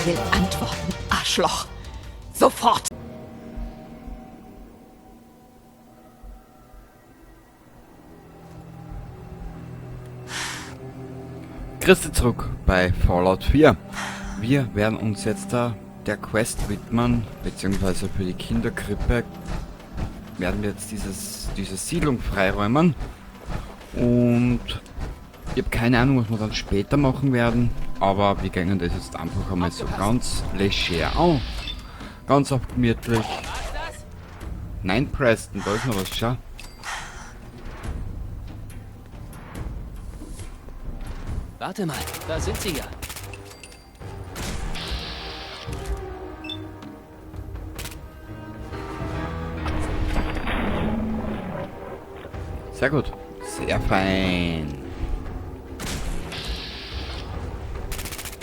Will Antworten, Arschloch. Sofort. Christi zurück bei Fallout 4. Wir werden uns jetzt da der Quest widmen, beziehungsweise für die Kinderkrippe werden wir jetzt diese Siedlung freiräumen. Und ich habe keine Ahnung, was wir dann später machen werden, aber wir gehen das jetzt einfach einmal so ganz leger an. Ganz auf gemütlich. Nein, Preston, da ist noch was, schau. Warte mal, da sind sie ja. Sehr gut. Sehr fein.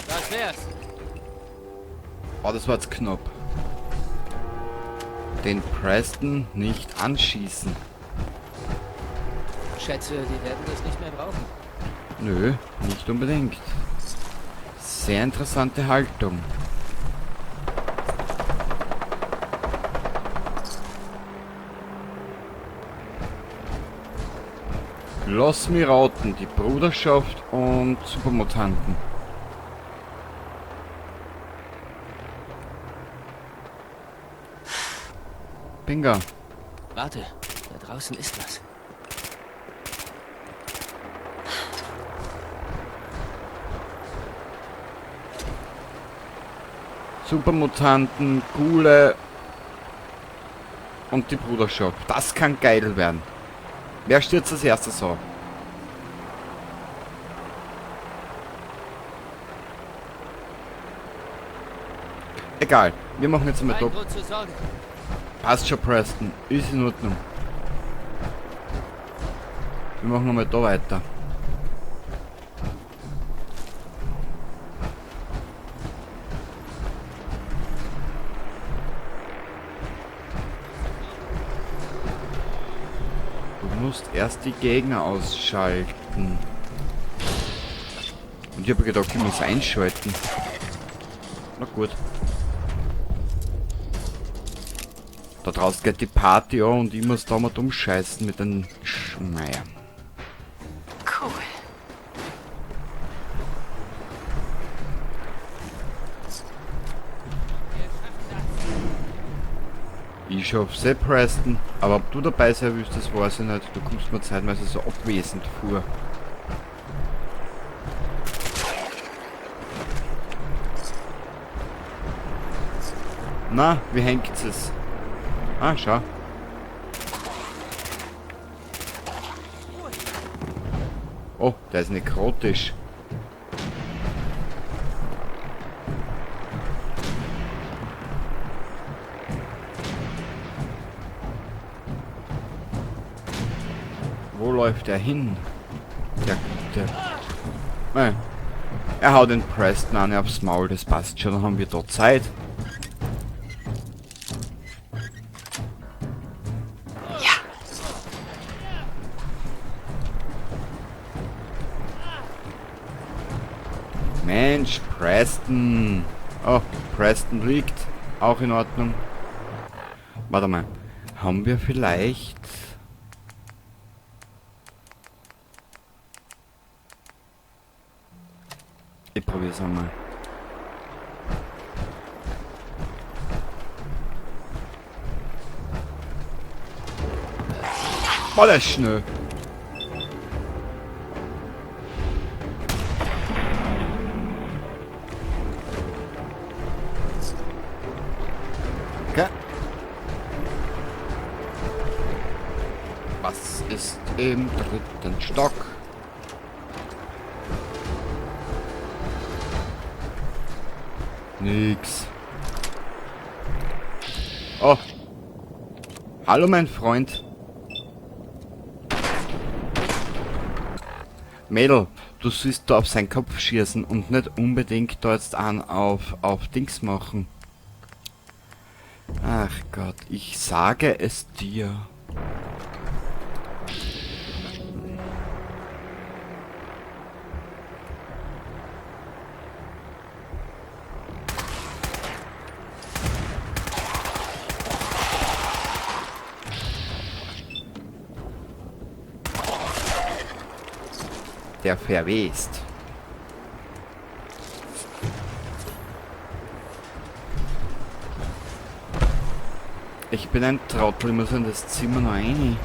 Das wär's. Oh, das war jetzt knapp. Den Preston nicht anschießen. Schätze, die werden das nicht mehr brauchen. Nö, nicht unbedingt. Sehr interessante Haltung. Lass mich raten, die Bruderschaft und Supermutanten. Bingo. Warte, da draußen ist was. Supermutanten, Ghule und die Bruderschaft. Das kann geil werden. Wer stürzt als erstes so? Egal, wir machen jetzt einmal Kein da. Grund zur Sorge. Passt schon, Preston. Ist in Ordnung. Wir machen einmal da weiter. Du musst erst die Gegner ausschalten. Und ich habe gedacht, ich muss einschalten. Na gut. Da draußen geht die Party an und ich muss da mal dumm scheißen mit den Sch-, naja. Cool. Ich schaff's eh, Preston. Aber ob du dabei sein willst, das weiß ich nicht. Du kommst mir zeitweise so abwesend vor. Na, wie hängt es? Ah, schau. Oh, der ist nekrotisch. Wo läuft er hin? Der Gute. Nein. Er haut den Preston an aufs Maul, das passt schon, dann haben wir da Zeit. Ja. Mensch, Preston. Oh, Preston liegt. Auch in Ordnung. Warte mal. Haben wir vielleicht... Ich probier's einmal. Boah, der ist schnell. Okay. Was ist im dritten Stock? Nix. Oh. Hallo, mein Freund. Mädel, du sollst da auf seinen Kopf schießen und nicht unbedingt da jetzt einen auf Dings machen. Ach Gott, ich sage es dir. Der verwest. Ich bin ein Trottel, ich muss in das Zimmer noch rein.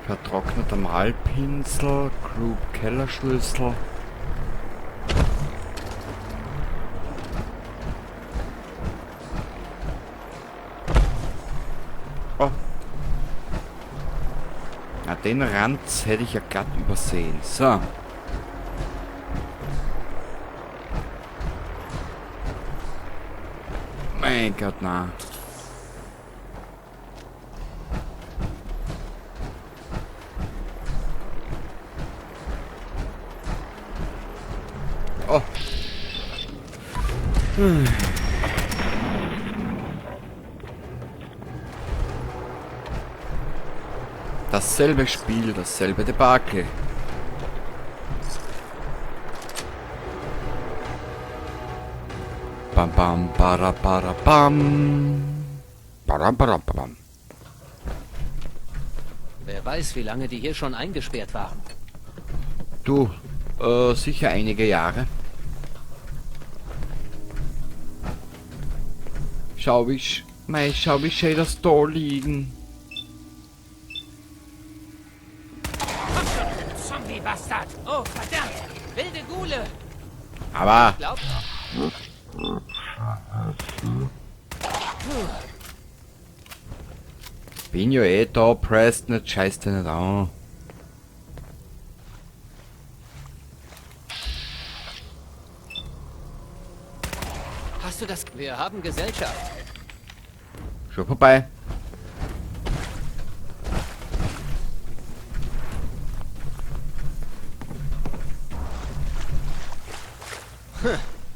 Vertrockneter Malpinsel, Group Kellerschlüssel. Oh. Na, den Rand hätte ich ja glatt übersehen. So. Mein Gott, na. Oh. Dasselbe Spiel, dasselbe Debakel. Bam bam para para bam. Baram baram bam. Wer weiß, wie lange die hier schon eingesperrt waren. Du, sicher einige Jahre. Schau wie schön das da liegen. Zombie-Bastard! Oh, verdammt! Wilde Gule! Aber... Glaub... Bin ja eh da, Preston, jetzt scheiß dich nicht an. Hast du das? Wir haben Gesellschaft. Schon vorbei.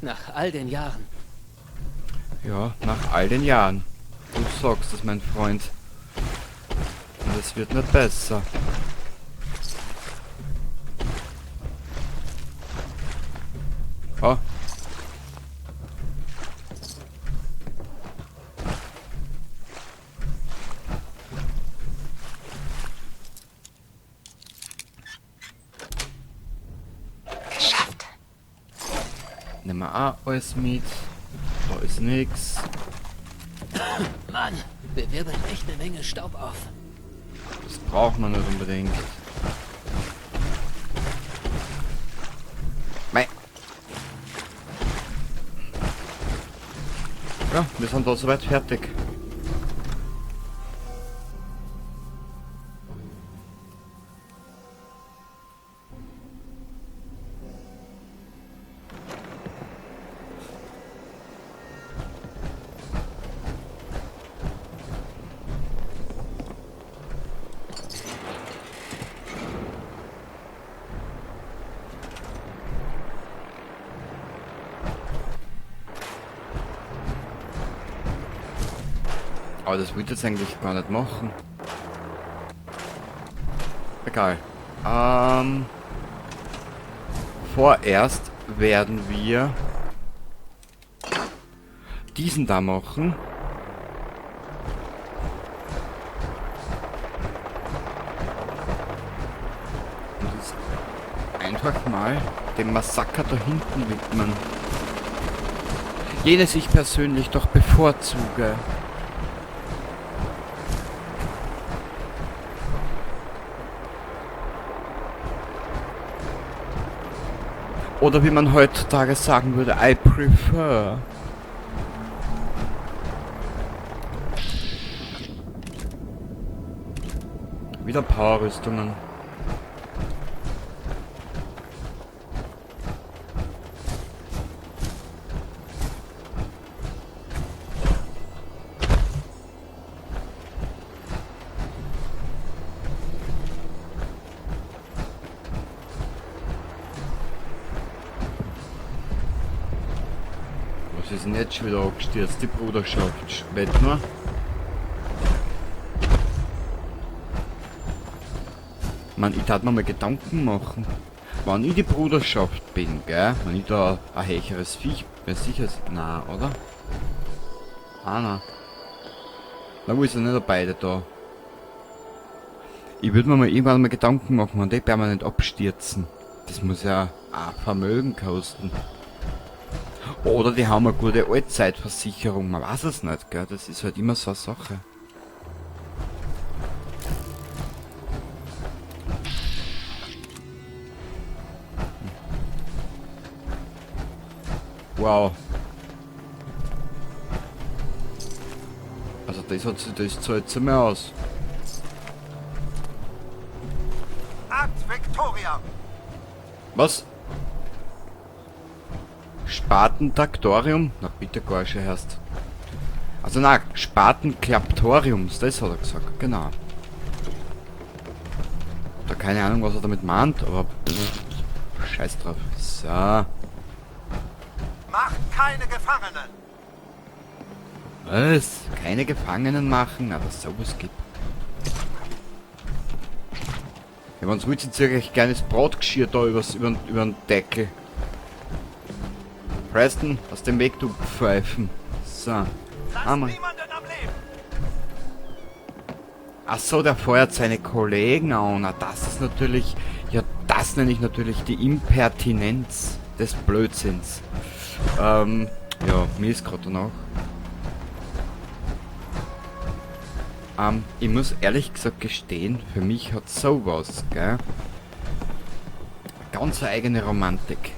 Nach all den Jahren. Ja, nach all den Jahren. Du sagst es, mein Freund. Und es wird nicht besser. Oh. Geschafft. Nehmen wir auch alles mit. Da ist nix. Mann, wir wirbeln echt eine Menge Staub auf. Das braucht man nicht unbedingt. Mei. Ja, wir sind da soweit fertig. Aber das wollte ich jetzt eigentlich gar nicht machen. Egal. Vorerst werden wir diesen da machen. Und uns einfach mal dem Massaker da hinten widmen. Jenes ich persönlich doch bevorzuge. Oder wie man heutzutage sagen würde, I prefer. Wieder Power-Rüstungen. Was ist denn jetzt schon wieder abgestürzt? Die Bruderschaft. Wett nur. Man, ich tat mir mal Gedanken machen. Wenn ich die Bruderschaft bin, gell? Wenn ich da ein hecheres Viech Wer sicher ist. Na, oder? Ah, na. Na, wo ist denn nicht beide da? Ich würde mir mal irgendwann mal Gedanken machen, wenn die permanent abstürzen. Das muss ja auch Vermögen kosten. Oder die haben eine gute Allzeitversicherung, man weiß es nicht, gell? Das ist halt immer so eine Sache. Wow. Also das hat sich, das zahlt sich mehr aus. Ad Victoria! Was? Spaten-Traktorium? Na bitte, Gorsche herst. Also na, Spatenklaptoriums, das hat er gesagt, genau. Da keine Ahnung, was er damit meint, aber pff, scheiß drauf. So. Macht keine Gefangenen! Was? Keine Gefangenen machen? Aber sowas gibt. Ja, wenn's wollt, zieht euch kleines Brotgeschirr da über den Deckel. Preston, aus dem Weg, du Pfeifen. So. Lass Einmal. niemanden am Leben! Ach so, der feuert seine Kollegen an. Na, das ist natürlich... Ja, das nenne ich natürlich die Impertinenz des Blödsinns. Ja, mir ist gerade danach. Ich muss ehrlich gesagt gestehen, für mich hat sowas, gell? Ganz eine eigene Romantik.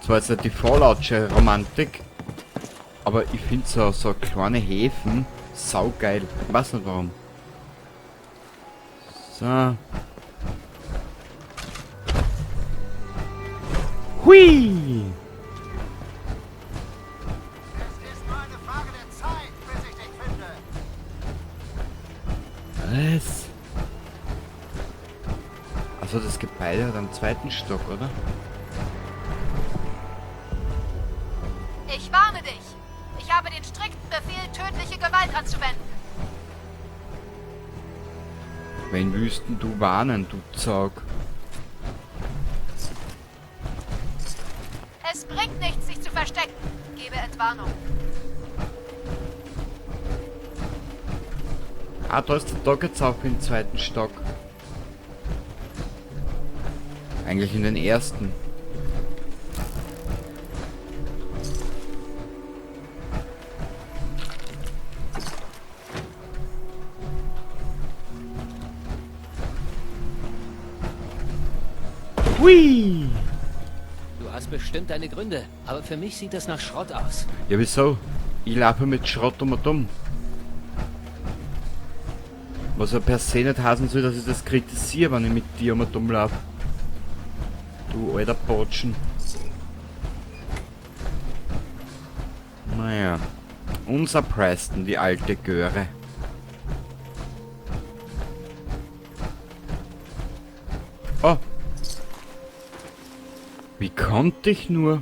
Zwar jetzt nicht die Falloutsche Romantik, aber ich find so kleine Häfen saugeil. Ich weiß nicht warum. So. Hui! Es ist nur eine Frage der Zeit, bis ich dich finde. Was? Also das Gebäude hat einen zweiten Stock, oder? Ich warne dich. Ich habe den strikten Befehl, tödliche Gewalt anzuwenden. Wen wüssten du warnen, du Zaug? Es bringt nichts, sich zu verstecken. Gebe Entwarnung. Ah, da ist der Dog jetzt auch im zweiten Stock. Eigentlich in den ersten. Hui! Du hast bestimmt deine Gründe, aber für mich sieht das nach Schrott aus. Ja, wieso? Ich laufe mit Schrott um und um. Was ja per se nicht heißen soll, dass ich das kritisiere, wenn ich mit dir um und um laufe. Du alter Botschen. Naja. Unser Preston, die alte Göre. Oh. Wie konnte ich nur?